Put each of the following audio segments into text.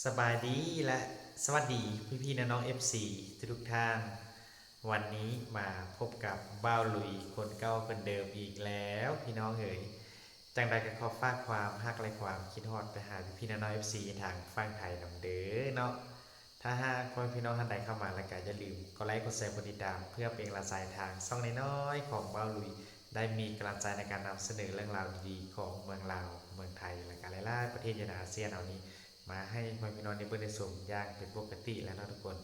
ສະບາຍດີ ແລະ ສະຫວັດດີພີ່ໆນ້ອງໆ ເອັຟຊີ ທຸກໆທ່ານ. ວັນນີ້ມາພົບກັບບ່າວລຸຍຄົນເກົ່າຄົນເດີມອີກແລ້ວພີ່ນ້ອງເອີຍ. ຈັ່ງໃດກໍຂໍຝາກຄວາມຮັກ ແລະ ຄວາມຄິດຮອດໄປຫາພີ່ໆນ້ອງໆ ເອັຟຊີ ທາງຝັ່ງໄທນຳເດີເນາະ. ຖ້າຫາກພໍ່ແມ່ພີ່ນ້ອງທ່ານໃດເຂົ້າມາແລ້ວ ກໍຢ່າລືມກົດໄລ ກົດແຊ ກົດຕິດຕາມ ເພື່ອເປັນກຳລັງໃຈທາງຊ່ອງນ້ອຍໆຂອງບ່າວລຸຍ ໄດ້ມີກຳລັງໃຈໃນການນຳສະເໜີເລື່ອງລາວດີໆຂອງເມືອງລາວ, ເມືອງໄທ ແລະ ກະຫຼາຍໆປະເທດຢູ່ໃນອາຊຽນເຮົານີ້ ມາໃຫ້ພໍ່ແມ່ພີ່ນ້ອງໄດ້ເບິ່ງໄດ້ຊົມຢ່າງເປັນປົກກະຕິແລ້ວເນາະທຸກຄົນ.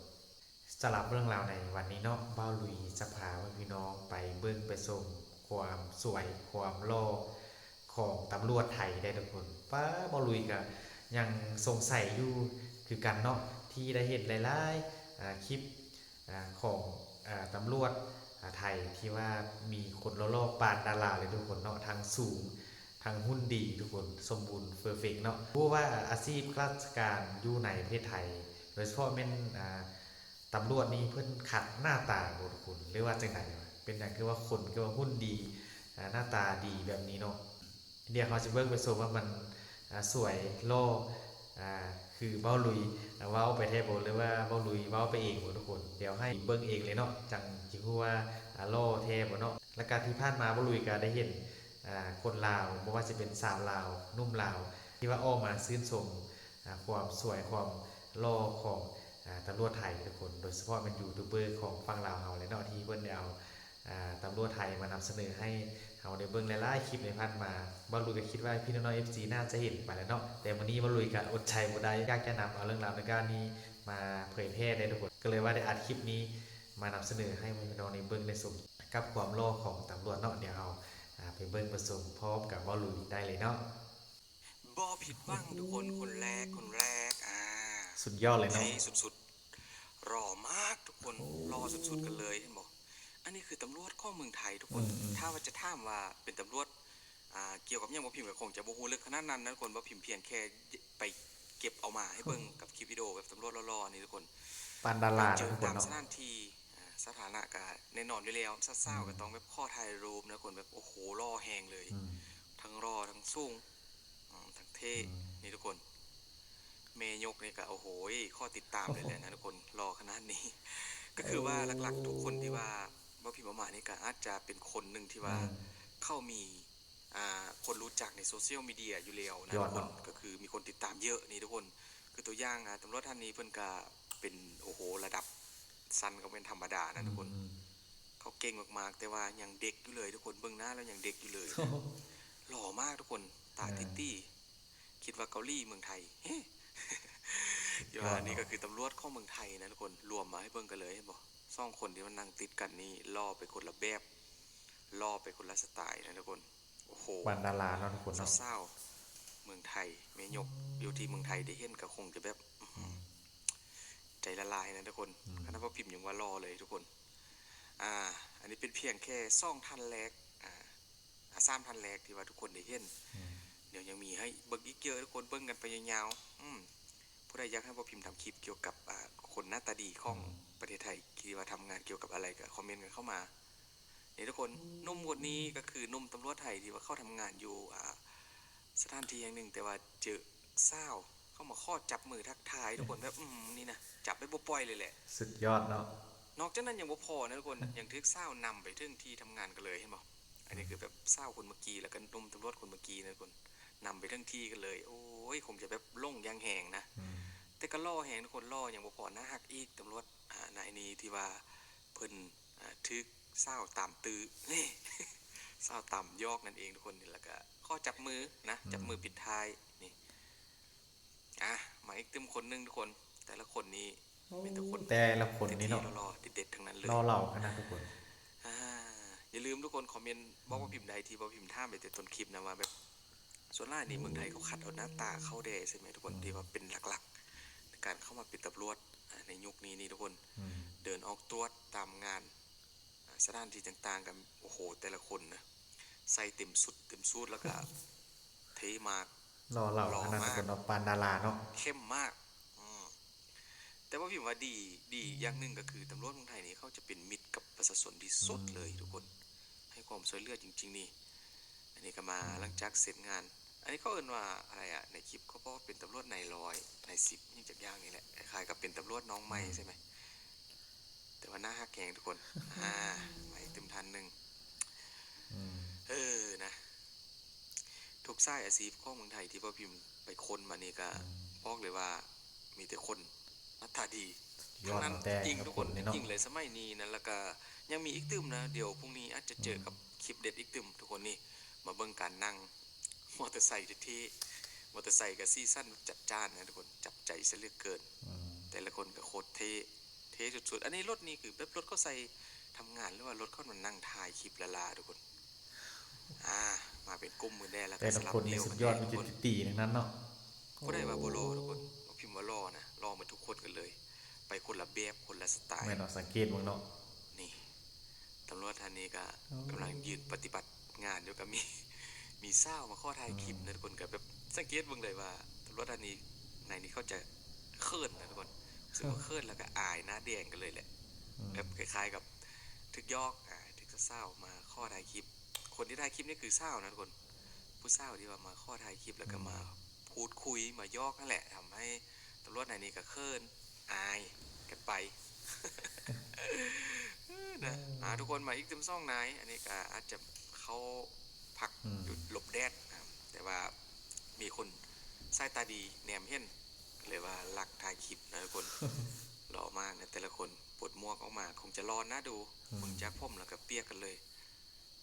ສຳລັບເລື່ອງລາວໃນວັນນີ້ເນາະ, ບ່າວລຸຍຈະພາພໍ່ແມ່ພີ່ນ້ອງໄປເບິ່ງໄປຊົມຄວາມສວຍຄວາມຫຼໍ່ຂອງຕຳຫຼວດໄທເດ້ທຸກຄົນ. ປ້າ ບ່າວລຸຍກະຍັງສົງໄສຢູ່ຄືກັນເນາະ ທີ່ໄດ້ເຫັນຫຼາຍໆ ອາ ຄລິບ ອາ ຂອງ ອາ ຕຳຫຼວດ ອາ ໄທ ທີ່ວ່າມີຄົນຫຼໍ່ໆປານດາລາເລີຍທຸກຄົນເນາະ, ທັງສູງ ທັງຫຸ່ນດີທຸກຄົນ, ສົມບູນເຟີເຟັກເນາະ. ຮູ້ວ່າອາຊີບຂ້າລາຊະການຢູ່ໃນປະເທດໄທ ໂດຍສະເພາະແມ່ນ ອາ ຕຳຫຼວດນີ້ ເພິ່ນຂັດໜ້າຕາບໍ່ທຸກຄົນ ຫຼືວ່າຈັ່ງໃດວະ? ເປັນຫຍັງຄືວ່າຄົນຄືວ່າຫຸ່ນດີ ອາ ໜ້າຕາດີແບບນີ້ເນາະ? ດຽວເຮົາຊິເບິ່ງໄປຊົມວ່າມັນ ອາ ສວຍຫຼໍ່ ອາ ຄືບ່າວລຸຍ ອາ ເວົ້າໄປແທ້ບໍ່ ຫຼືວ່າບ່າວລຸຍເວົ້າໄປເອງບໍ່ທຸກຄົນ? ດຽວໃຫ້ເບິ່ງເອງເລີຍເນາະ ຈັ່ງຊິຮູ້ວ່າ ອາ ຫຼໍ່ແທ້ບໍ່ເນາະ. ແລ້ວກະທີ່ຜ່ານມາບ່າວລຸຍກະໄດ້ເຫັນ ອາ ຄົນລາວ ບໍ່ວ່າຊິເປັນສາວລາວ ໜຸ່ມລາວ ທີ່ວ່າອອກມາຊື່ນຊົມ ອາ ຄວາມສວຍຄວາມຫຼໍ່ຂອງ ອາ ຕຳຫຼວດໄທທຸກຄົນ, ໂດຍສະເພາະແມ່ນຢູທູບເບີຂອງຝັ່ງລາວເຮົາແຫຼະເນາະ ທີ່ເພິ່ນໄດ້ເອົາ ອາ ຕຳຫຼວດໄທມານຳສະເໜີໃຫ້ເຮົາໄດ້ເບິ່ງຫຼາຍໆຄລິບໃນຜ່ານມາ. ບ່າວລຸຍກໍຄິດວ່າພີ່ນ້ອງເອັຟຊີໜ້າຈະເຫັນໄປແລ້ວເນາະ, ແຕ່ມື້ນີ້ບ່າວລຸຍກໍອົດໃຈບໍ່ໄດ້ ຢາກຈະນຳເອົາເລື່ອງລາວໃນການນີ້ມາເຜີຍແຜ່ເດ້ທຸກຄົນ, ກໍເລີຍວ່າໄດ້ອັດຄລິບນີ້ມານຳສະເໜີໃຫ້ພີ່ນ້ອງໄດ້ເບິ່ງໄດ້ຊົມກັບຄວາມຫຼໍ່ຂອງຕຳຫຼວດເນາະ. ດຽວເຮົາ ອາ ໄປເບິ່ງໄປຊົມພ້ອມກັບບ່າວລຸຍໄດ້ເລີຍເນາະ. ບໍ່ຜິດຫວັງທຸກຄົນ, ຄົນແລກ ຄົນແລກ ອາ ສຸດຍອດເລີຍເນາະ ໃຫຍ່ສຸດໆ ຫຼໍ່ມາກທຸກຄົນ. ໂອ້ ຫຼໍ່ສຸດໆກັນເລີຍ ເຫັນບໍ່? ອັນນີ້ຄືຕຳຫຼວດຂອງເມືອງໄທທຸກຄົນ. ອືມໆ ຖ້າວ່າຈະຖາມວ່າເປັນຕຳຫຼວດ ອາ ກ່ຽວກັບຫຍັງ ບໍ່ພິມກໍຄົງຈະບໍ່ຮູ້ເລິກຂະໜາດນັ້ນນະທຸກຄົນ, ບໍ່ພິມພຽງແຄ່ໄປເກັບເອົາມາໃຫ້ເບິ່ງກັບຄລິບວິດີໂອແບບຕຳຫຼວດຫຼໍ່ໆນີ້ທຸກຄົນ. ປານດາລາທຸກຄົນເນາະ. ຕາມສະຖານທີ່ ອາ ສາທາລະນະກະແນ່ນອນຢູ່ແລ້ວ, ສາວໆ ອືມ ກໍຕ້ອງແບບຂໍຖ່າຍຮູບນະທຸກຄົນ, ແບບ ໂອ້ໂຫ ຫຼໍ່ແຮງເລີຍ. ອືມ ທັງຫຼໍ່ທັງສູງ ອືມ ທັງເທ່. ອືມ ນີ້ທຸກຄົນ ແມ່ຍົກນີ້ກະ ໂອ້ໂຫ ຂໍຕິດຕາມເລີຍແຫຼະນະທຸກຄົນ, ຫຼໍ່ຂະໜາດນີ້. ກໍຄືວ່າຫຼັກໆທຸກຄົນທີ່ວ່າບໍ່ພິມອອກມານີ້ກະອາດຈະເປັນຄົນໜຶ່ງທີ່ວ່າ ອືມ ເຂົາມີ ອ່າ ຄົນຮູ້ຈັກໃນໂຊຊຽວມີເດຍຢູ່ແລ້ວນະທຸກຄົນ, ກໍຄືມີຄົນຕິດຕາມເຍອະນີ້ທຸກຄົນ. ຄືຕົວຢ່າງ ອ່າ ຕຳຫຼວດທ່ານນີ້ເພິ່ນກະເປັນ ໂອ້ໂຫ ລະດັບຊັ້ນກໍແມ່ນທຳມະດານະທຸກຄົນ. ອືມ ເຂົາເກັ່ງມາກໆ ແຕ່ວ່າຍັງເດັກຢູ່ເລີຍທຸກຄົນ, ເບິ່ງໜ້າແລ້ວຍັງເດັກຢູ່ເລີຍ. ໂອ້ໂຫ ຫຼໍ່ມາກທຸກຄົນ, ຕາຕິດຕີ ເອີ ຄິດວ່າເກົາຫຼີເມືອງໄທ. ເອີ ທີ່ວ່ານີ້ກໍຄືຕຳຫຼວດຂອງເມືອງໄທນະທຸກຄົນ, ລວມມາໃຫ້ເບິ່ງກັນເລີຍ ເຫັນບໍ່? ສອງຄົນທີ່ມານັ່ງຕິດກັນນີ້ ຫຼໍ່ໄປຄົນລະແບບ ຫຼໍ່ໄປຄົນລະສະໄຕນະທຸກຄົນ. ໂອ້ໂຫ ປານດາລາເນາະທຸກຄົນເນາະ. ສາວໆເມືອງໄທ ແມ່ຍົກ ອືມ ຢູ່ທີ່ເມືອງໄທໄດ້ເຫັນກໍຄົງຈະແບບ ອືມ ໃຈລະລາຍນະທຸກຄົນ. ອືມ ຂະໜາດວ່າພິມຍັງວ່າຫຼໍ່ເລີຍທຸກຄົນ. ອ່າ ອັນນີ້ເປັນພຽງແຄ່ສອງທ່ານແລກ ອ່າ ອ່າ ສາມທ່ານແລກທີ່ວ່າທຸກຄົນໄດ້ເຫັນ. ອືມ ດຽວຍັງມີໃຫ້ເບິ່ງອີກເຍອະທຸກຄົນ, ເບິ່ງກັນໄປຍາວໆ. ອືມ ຜູ້ໃດຢາກໃຫ້ບໍ່ພິມທຳຄລິບກ່ຽວກັບ ອ່າ ຄົນໜ້າຕາດີຂອງ ອືມ ປະເທດໄທ ທີ່ວ່າທຳງານກ່ຽວກັບອະໄລ ກໍຄອມເມັນກັນເຂົ້າມາ. ນີ້ທຸກຄົນ ໜຸ່ມຄົນນີ້ກໍຄືໜຸ່ມຕຳຫຼວດໄທທີ່ວ່າເຂົາທຳງານຢູ່ ອ່າ ສະຖານທີ່ແຫ່ງໜຶ່ງ, ແຕ່ວ່າເຈີສາວເຂົ້າມາຂໍຈັບມືທັກທາຍທຸກຄົນ, ແບບ ອືມ ນີ້ນະ ຈັບໄປບໍ່ປ່ອຍເລີຍແຫຼະ. ສຸດຍອດເນາະ. ນອກຈາກນັ້ນຍັງບໍ່ພໍນະທຸກຄົນ, ອືມ ຍັງຖືກສາວນຳໄປເຖິງທີ່ທຳງານກັນເລີຍ, ເຫັນບໍ່? ອືມ ອັນນີ້ຄືແບບສາວຄົນເມື່ອກີ້ ແລ້ວກໍໜຸ່ມຕຳຫຼວດຄົນເມື່ອກີ້ນະທຸກຄົນ, ນຳໄປເຖິງທີ່ກັນເລີຍ. ໂອ້ຍ ຄົງຈະແບບຫຼົງຢ່າງແຮງນະ. ອືມ ແຕ່ກໍຫຼໍ່ແຮງທຸກຄົນ, ຫຼໍ່ຍັງບໍ່ພໍ, ໜ້າຮັກອີກ. ຕຳຫຼວດ ອ່າ ນາຍນີ້ທີ່ວ່າເພິ່ນ ອ່າ ຖືກສາວຕາມຕື້ ນີ້ ສາວຕາມຢອກນັ້ນເອງທຸກຄົນ. ແລ້ວກະຂໍຈັບມືນະ ອືມ ຈັບມືປິດທ້າຍນີ້. ອ່າ ມາອີກຕື່ມຄົນໜຶ່ງທຸກຄົນ, ແຕ່ລະຄົນນີ້ ໂອ້ ມີແຕ່ຄົນ ແຕ່ລະຄົນນີ້ເນາະ ເທ່ໆ ຫຼໍ່ໆ ເດັດໆ ທັງນັ້ນເລີຍ, ຫຼໍ່ເຫຼົ່າຂະໜາດທຸກຄົນ. ອ່າ ຢ່າລືມທຸກຄົນຄອມເມັນບອກ ອືມ ວ່າພິມໃດທີ່ວ່າພິມຖາມໄປແຕ່ຕົ້ນຄລິບນະ ວ່າແບບ ສ່ວນຫຼາຍນີ້ເມືອງໄທເຂົາຄັດເອົາໜ້າຕາເຂົ້າແດ່ ໃຊ່ໄໝທຸກຄົນ? ອືມ ທີ່ວ່າເປັນຫຼັກໆ ໃນການເຂົ້າມາເປັນຕຳຫຼວດ ອາ ໃນຍຸກນີ້ນີ້ທຸກຄົນ. ອືມ ເດີນອອກຕວດຕາມງານ ອາ ສະຖານທີ່ຕ່າງໆ ກໍ ໂອ້ໂຫ ແຕ່ລະຄົນນະ ໃສ່ເຕັມຊຸດເຕັມສູດ ແລ້ວກໍເທ່ມາກ ຫຼໍ່ເຫຼົ່າ ຫຼໍ່ ຂະໜາດ ມາກ ທຸກຄົນເນາະ, ປານດາລາເນາະ, ເຂັ້ມມາກ. ອືມ ແຕ່ວ່າພິມວ່າດີ ດີຢ່າງໜຶ່ງກໍຄືຕຳຫຼວດເມືອງໄທນີ້ ເຂົາຈະເປັນມິດກັບປະຊາຊົນທີ່ສຸດເລີຍ ອືມ ທຸກຄົນ, ໃຫ້ຄວາມຊ່ວຍເຫຼືອຈິງໆ ນີ້. ອັນນີ້ກໍມາ ອືມ ຫຼັງຈາກເສັດງານ ອັນນີ້ເຂົາເອີ້ນວ່າອະໄລອະ ໃນຄລິບເຂົາບອກເປັນຕຳຫຼວດນາຍຮ້ອຍ ນາຍສິບ ຫຍັງຈັກຢ່າງນີ້ແຫຼະ ຄ້າຍໆກັບເປັນຕຳຫຼວດນ້ອງໃໝ່ ອືມ ໃຊ່ໄໝ? ແຕ່ວ່າໜ້າຮັກແຮງທຸກຄົນ. ອ່າ ມາອີກຕື່ມທ່ານໜຶ່ງ. ອືມ ເອີ ນະ ທຸກສາຍອາຊີບຂອງເມືອງໄທທີ່ບໍ່ພິມໄປຄົ້ນມານີ້ກະ ອືມ ບອກເລີຍວ່າມີແຕ່ຄົນໜ້າຕາດີ ທັງນັ້ນ ແຕ່ງທຸກຄົນ ແຕ່ງທຸກຄົນເລີຍເນາະ ຍິງເລີຍສະໄໝນີ້ນະ. ແລ້ວກະຍັງມີອີກຕື່ມນະ ດຽວພຸ່ງນີ້ອາດຈະເຈີກັບ ອືມ ຄລິບເດັດອີກຕື່ມທຸກຄົນ. ນີ້ມາເບິ່ງການນັ່ງມໍເຕີໄຊເທ່ໆ ມໍເຕີໄຊກະສີສັນຈັດຈ້ານນະທຸກຄົນ ຈັບໃຈຊະເຫຼືອເກີນ. ອືມ ແຕ່ລະຄົນກະໂຄດເທ່ ເທ່ສຸດໆ. ອັນນີ້ລົດນີ້ຄືແບບລົດເຂົາໃຊ້ທຳງານ ຫຼືວ່າລົດເຂົາມານັ່ງຖ່າຍຄລິບລ້າໆ ທຸກຄົນ. ອ່າ ມາເປັນກຸ່ມມື້ແດ່ ແລ້ວກະສະຫຼັບລ້ຽວກັນແດ່ທຸກຄົນ. ແຕ່ລະຄົນນີ້ສຸດຍອດ ມີແຕ່ຕີໆທັງນັ້ນເນາະ. ຜູ້ໃດວ່າບໍ່ຫຼໍ່ທຸກຄົນ ບໍ່ພິມວ່າຫຼໍ່ນະ ຫຼໍ່ໝົດທຸກຄົນກັນເລີຍ ໄປຄົນລະແບບ ຄົນລະສະໄຕ. ແມ່ນເນາະ ສັງເກດເບິ່ງເນາະ. ນີ້ ຕຳຫຼວດທ່ານນີ້ກະ ໂອ້ ກຳລັງຢືນປະຕິບັດງານຢູ່ ກະມີ ມີສາວມາຂໍຖ່າຍຄລິບນະ ອືມ ທຸກຄົນ. ກະແບບສັງເກດເບິ່ງເລີຍວ່າຕຳຫຼວດທ່ານນີ້ ໃນນີ້ເຂົາຈະເຂີນນະທຸກຄົນ ຮູ້ສຶກວ່າເຂີນ ແລ້ວກະອາຍ ໜ້າແດງກັນເລີຍແຫຼະ. ອືມ ແບບຄ້າຍໆກັບຖືກຢອກ ອ່າ ຖືກສາວໆມາຂໍຖ່າຍຄລິບ. ຄົນທີ່ຖ່າຍຄລິບນີ້ຄືສາວນະທຸກຄົນ ຜູ້ສາວທີ່ວ່າມາຂໍຖ່າຍຄລິບ ແລ້ວກະ ອືມ ມາ ພູດຄຸຍມາຢອກຫັ້ນແຫຼະ ທຳໃຫ້ຕຳຫຼວດນາຍນີ້ກະເຂີນອາຍກັນໄປນະ. ອືມ ອ່າ ທຸກຄົນ ມາອີກຕື່ມສອງນາຍ ອັນນີ້ກະອາດຈະເຂົ້າພັກ ອືມ ຢູ່ຫຼົບແດດນະ ແຕ່ວ່າມີຄົນສາຍຕາດີແນມເຫັນ ເລີຍວ່າລັກຖ່າຍຄລິບນະທຸກຄົນ. ຫຼໍ່ມາກນະແຕ່ລະຄົນ ປົດໝວກອອກມາຄົງຈະຫຼອນນະດູ ອືມ ເບິ່ງຈາກຜົມແລ້ວກະປຽກກັນເລີຍ.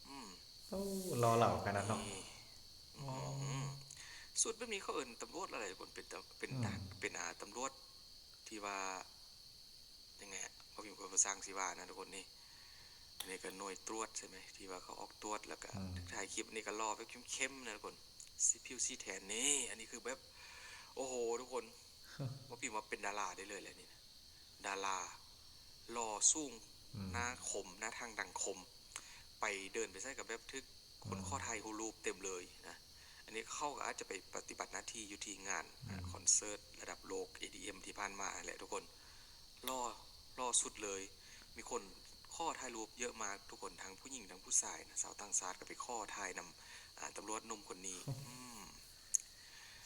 ອືມ ໂອ້ ຫຼໍ່ເຫຼົ່າຂະໜາດເນາະ. ນີ້ ອໍ ອືມ ຊຸດແບບນີ້ເຂົາເອີ້ນຕຳຫຼວດອະໄລທຸກຄົນ ເປັນຕຳ ເປັນ ອືມ ທະຫານ ເປັນ ອ່າ ຕຳຫຼວດທີ່ວ່າ ຍັງໄງອະ ບໍ່ມີພາສາສັງຊິວ່ານະທຸກຄົນ. ນີ້ ອັນນີ້ກະໜ່ວຍຕວດໃຊ່ໄໝ ທີ່ວ່າເຂົາອອກຕວດ ແລ້ວກະ ອືມ ຖ່າຍຄລິບ. ອັນນີ້ກະຫຼໍ່ແບບເຂັ້ມໆນະທຸກຄົນ ສີຜິວສີແທນ. ນີ້ ອັນນີ້ຄືແບບ ໂອ້ໂຫ ທຸກຄົນ ບໍ່ພິມວ່າເປັນດາລາໄດ້ເລີຍແຫຼະນີ້ນະ. ດາລາ ຫຼໍ່ສູງ ອືມ ໜ້າຄົມ ໜ້າທັງດັງຄົມ ໄປເດີນໄປໃສກະແບບຖືກຄົນ ອືມ ຂໍຖ່າຍຮູບເຕັມເລີຍນະ. ອັນນີ້ເຂົາກະອາດຈະໄປປະຕິບັດໜ້າທີ່ຢູ່ທີ່ງານ ອືມ ຄອນເສີດລະດັບໂລກ ເອດີເອັມ ທີ່ຜ່ານມາຫັ້ນແຫຼະທຸກຄົນ. ຫຼໍ່ ຫຼໍ່ສຸດເລີຍ ມີຄົນຂໍຖ່າຍຮູບເຍາະມາກທຸກຄົນ ທັງຜູ້ຍິງທັງຜູ້ຊາຍນະ. ຊາວຕ່າງຊາດກະໄປຂໍຖ່າຍນຳ ອ່າ ຕຳຫຼວດໜຸ່ມຄົນນີ້. ອືມ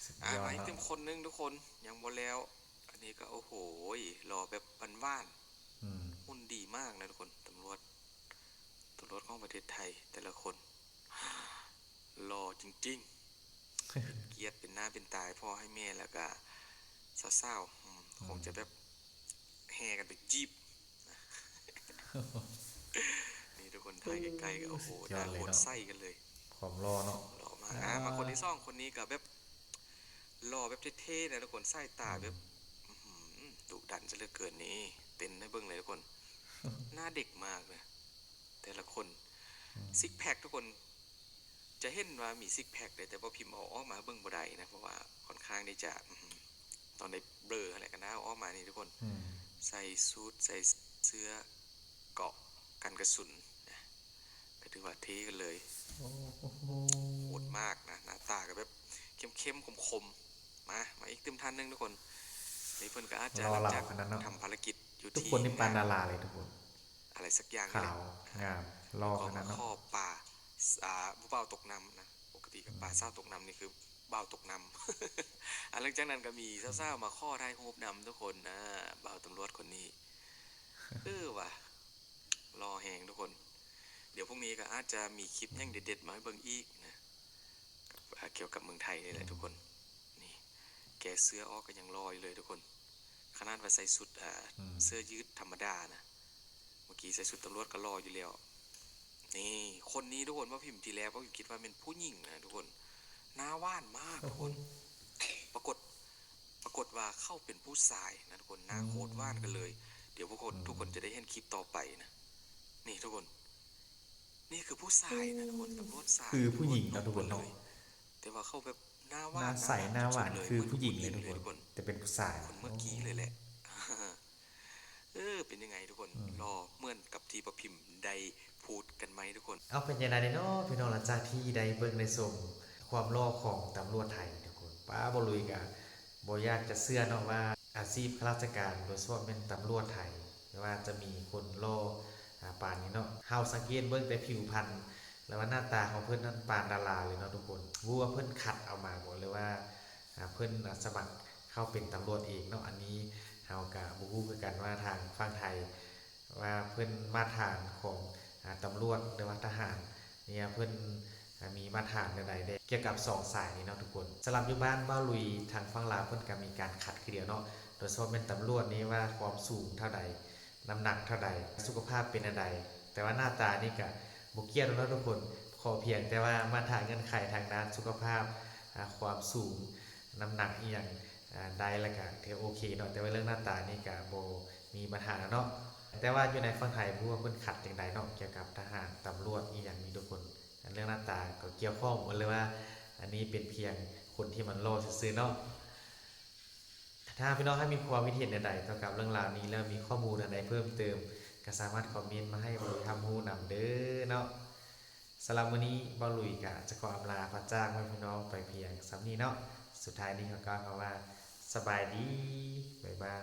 ສຸດຍອດ ອ່າ ມາອີກຕື່ມຄົນໜຶ່ງທຸກຄົນ ຍັງບໍ່ແລ້ວ. ອັນນີ້ກະ ໂອ້ໂຫ ຫຼໍ່ແບບຫວານໆ ອືມ ຫຸ່ນດີມາກນະທຸກຄົນ. ຕຳຫຼວດ ຕຳຫຼວດຂອງປະເທດໄທແຕ່ລະຄົນ ຫຼໍ່ຈິງໆ ເປັນກຽດເປັນໜ້າເປັນຕາໃຫ້ພໍ່ໃຫ້ແມ່ ແລ້ວກະສາວໆ ອືມ ອືມ ຄົງຈະແບບແຫ່ກັນໄປຈີບ. ນີ້ທຸກຄົນ ຖ່າຍໃກ້ໆ ໂອ້ໂຫ ໜ້າໂຄດໃສກັນເລີຍ ຄວາມຫຼໍ່ເນາະ. ຫຼໍ່ມາກ. ອ່າ ມາຄົນທີສອງ ຄົນນີ້ກະແບບ ຫຼໍ່ແບບເທ່ໆນະທຸກຄົນ ສາຍຕາແບບ ອືມ ອືຫື ດຸດັນຊະເຫຼືອເກີນ. ນີ້ ເຕັ້ນໃຫ້ເບິ່ງເລີຍທຸກຄົນ ໜ້າເດັກມາກນະ ແຕ່ລະຄົນ. ອືມ ຊິກແພັກທຸກຄົນ ຈະເຫັນວ່າມີຊິກແພັກເດ້ ແຕ່ບໍ່ພິມເອົາອອກມາໃຫ້ເບິ່ງບໍ່ໄດ້ນະ ເພາະວ່າຄ່ອນຂ້າງທີ່ຈະ ອືຫື ຕ້ອງໄດ້ເບລີຫັ້ນແຫຼະ. ຄັນຖ້າເອົາອອກມານີ້ທຸກຄົນ ອືມ ໃສ່ສູດ ໃສ່ເສື້ອເກາະກັນກະສຸນນະ ກະຖືວ່າເທ່ກັນເລີຍ. ໂອ້ໂຫ ໂຫດມາກນະ ໜ້າຕາກະແບບເຂັ້ມໆ ຄົມໆ. ມາ ມາອີກຕື່ມທ່ານໜຶ່ງທຸກຄົນ. ນີ້ເພິ່ນກະອາດຈະ ຫຼໍ່ເຫຼົ່າຂະໜາດເນາະ ຫຼັງຈາກທຳພາລະກິດຢູ່ ທຸກຄົນນີ້ປານດາລາເລີຍທຸກຄົນ. ອາ ອາໄລສັກຢ່າງນີ້ແຫຼະ ຂາວງາມ ຫຼໍ່ຂະໜາດເນາະ. ຂໍປາ ອ່າ ຜູ້ບ່າວຕົກນ້ຳນະ ປົກກະຕິກະ ອືມ ປາສາວຕົກນ້ຳນີ້ຄືບ່າວຕົກນ້ຳ. ອ່າ ຫຼັງຈາກນັ້ນກະມີສາວໆມາຂໍຖ່າຍຮູບນຳທຸກຄົນ. ອ່າ ບ່າວຕຳຫຼວດຄົນນີ້ ເອີ ວ່າ ຫຼໍ່ແຮງທຸກຄົນ. ດຽວພວກນີ້ກະອາດຈະມີຄລິບຫຍັງເດັດໆມາໃຫ້ເບິ່ງອີກນະ ກັບ ອ່າ ກ່ຽວກັບເມືອງໄທນີ້ແຫຼະ ອືມ ທຸກຄົນ. ນີ້ ແກະເສື້ອອອກກະຍັງຫຼໍ່ຢູ່ເລີຍທຸກຄົນ ຂະໜາດວ່າໃສ່ຊຸດ ອ່າ ອືມ ເສື້ອຢືດທຳມະດານະ. ເມື່ອກີ້ໃສ່ຊຸດຕຳຫຼວດກະຫຼໍ່ຢູ່ແລ້ວ. ນີ້ ຄົນນີ້ທຸກຄົນ ວ່າພິມທີແລກ ວ່າພິມຄິດວ່າແມ່ນຜູ້ຍິງນະທຸກຄົນ ໜ້າຫວານມາກທຸກຄົນ. ໂອ້ໂຫ ປາກົດ ປາກົດວ່າເຂົາເປັນຜູ້ຊາຍນະທຸກຄົນ ໜ້າ ອືມ ໂຄດຫວານກັນເລີຍ. ດຽວພວກຄົນ ອືມ ທຸກຄົນຈະໄດ້ເຫັນຄລິບຕໍ່ໄປນະ. ນີ້ທຸກຄົນ ນີ້ຄືຜູ້ຊາຍນະທຸກຄົນ ຕຳຫຼວດຊາຍ ຄືຜູ້ຍິງເນາະທຸກຄົນເນາະ ແຕ່ວ່າເຂົາແບບໜ້າຫວານ ໜ້າໃສ ໜ້າຫວານ ໜ້າຫວານ ຄືຜູ້ຍິງເລີຍທຸກຄົນ ແຕ່ເປັນຜູ້ຊາຍ ຄົນເມື່ອກີ້ເລີຍແຫຼະ. ໂອ້ ເອີ ເປັນຍັງໄງທຸກຄົນ ອືມ ຫຼໍ່ເໝືອນກັບທີ່ປາພິມໄດ້ພູດກັນໄໝທຸກຄົນ? ເອົາ ເປັນຈັ່ງໃດເນາະພີ່ນ້ອງ ຫຼັງຈາກທີ່ໄດ້ເບິ່ງໄດ້ຊົມຄວາມຫຼໍ່ຂອງຕຳຫຼວດໄທທຸກຄົນ. ປ້າ ບໍ່ລຸຍກະບໍ່ຢາກຈະເຊື່ອເນາະວ່າອາຊີບຂ້າລາຊະການ ໂດຍສະເພາະແມ່ນຕຳຫຼວດໄທ ວ່າຈະມີຄົນຫຼໍ່ ອາ ປານນີ້ເນາະ. ເຮົາສັງເກດເບິ່ງແຕ່ຜິວພັນ ແລະວ່າໜ້າຕາຂອງເພິ່ນນັ້ນປານດາລາເລີຍເນາະທຸກຄົນ. ບໍ່ຮູ້ວ່າເພິ່ນຄັດເອົາມາບໍ່ ຫຼືວ່າ ອ່າ ເພິ່ນ ອ່າ ສະໝັກເຂົ້າເປັນຕຳຫຼວດເອງເນາະ. ອັນນີ້ເຮົາກະບໍ່ຮູ້ຄືກັນວ່າທາງຝັ່ງໄທ ວ່າເພິ່ນມາດຕະຖານຂອງ ອາ ຕຳຫຼວດ ຫຼືວ່າທະຫານນີ້ ເພິ່ນ ອາ ມີມາດຕະຖານແນວໃດແດ່ ກ່ຽວກັບສອງສາຍນີ້ເນາະທຸກຄົນ. ສຳລັບຢູ່ບ້ານບ່າວລຸຍທາງຝັ່ງລາວ ເພິ່ນກະມີການຄັດຄືດຽວເນາະ, ໂດຍສະເພາະແມ່ນຕຳຫຼວດນີ້ວ່າຄວາມສູງເທົ່າໃດ ນ້ຳໜັກເທົ່າໃດ ສຸຂະພາບເປັນແນວໃດ. ແຕ່ວ່າໜ້າຕານີ້ກະບໍ່ກ່ຽວແລ້ວເນາະທຸກຄົນ, ຂໍພຽງແຕ່ວ່າມາດຕະຖານເງື່ອນໄຂທາງດ້ານສຸຂະພາບ ອາ ຄວາມສູງ ນ້ຳໜັກອີ່ຫຍັງ ອາ ໄດ້ແລ້ວກະຖືໂອເຄເນາະ. ແຕ່ວ່າເລື່ອງໜ້າຕານີ້ກະບໍ່ມີບັນຫາແລ້ວເນາະ. ແຕ່ວ່າຢູ່ໃນຝັ່ງໄທບໍ່ຮູ້ວ່າເພິ່ນຄັດຈັ່ງໃດເນາະ ກ່ຽວກັບທະຫານ ຕຳຫຼວດອີ່ຫຍັງນີ້ທຸກຄົນ. ອັນເລື່ອງໜ້າຕາກໍກ່ຽວຂ້ອງບໍ່ ຫຼືວ່າອັນນີ້ເປັນພຽງຄົນທີ່ມັນຫຼໍ່ຊື່ໆເນາະ. ຖ້າພີ່ນ້ອງໃຫ້ມີຄວາມຄິດເຫັນແນວໃດກ່ຽວກັບເລື່ອງລາວນີ້ ແລ້ວມີຂໍ້ມູນອັນໃດເພີ່ມເຕີມ ກໍສາມາດຄອມເມັນມາໃຫ້ບ່າວລຸຍຮັບຮູ້ນຳເດີເນາະ. ສຳລັບມື້ນີ້ບ່າວລຸຍກະຈະຂໍອຳລາພາກຈາກແມ່ພີ່ນ້ອງໄປພຽງສ່ຳນີ້ເນາະ. ສຸດທ້າຍນີ້ຂໍກ່າວຄຳວ່າ ສະບາຍດີ ບາຍບາ